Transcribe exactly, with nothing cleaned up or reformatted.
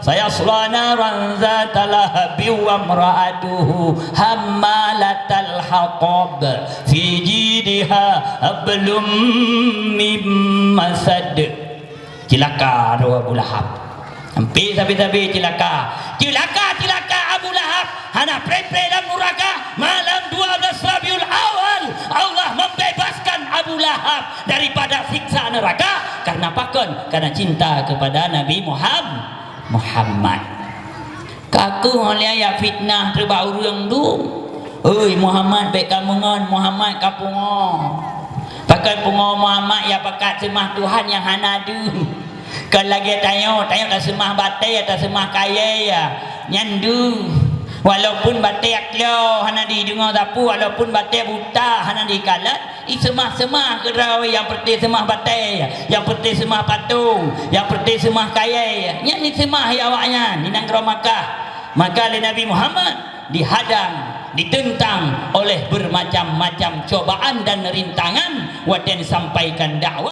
Sayasla naran zata lahabin wa imra'atuhu hammalatal hatab fi jidha hablum mim masad. Cilaka roh Abu Lahab. Sampai sabe-sabe cilaka. Cilaka, cilaka Abu Lahab. Hana preh-preh lam nuraka. Malam dua belas Rabiul Awal, Allah membebaskan Abu Lahab daripada siksa neraka. Karena pakon? Karena cinta kepada Nabi Muham-, Muhammad. Ka kheueh lé ya fitnah teubak ureuëng dum. Oi Muhammad, bék ka meungon Muhammad ka pungo. Pakon pungo Muhammad ya pakat seumah Tuhan nyang hana deuh. Kon lagée tanyoe, tanyoe taseumah batée, taseumah kayée ya. Nyan deuh. Walaupun batée klo hana dideungoe sapeue, walaupun batée buta hana dikalon, iseumah-seumah keudroe nyang peureute seumah batée, nyang peureute seumah patong, nyang peureute seumah kayée. Nyan iseumah ya awaknyan di nanggroe Makkah. Maka lé Nabi Muhammad dihadang, ditentang oleh bermacam-macam cobaan dan rintangan watée sampaikan dakwah.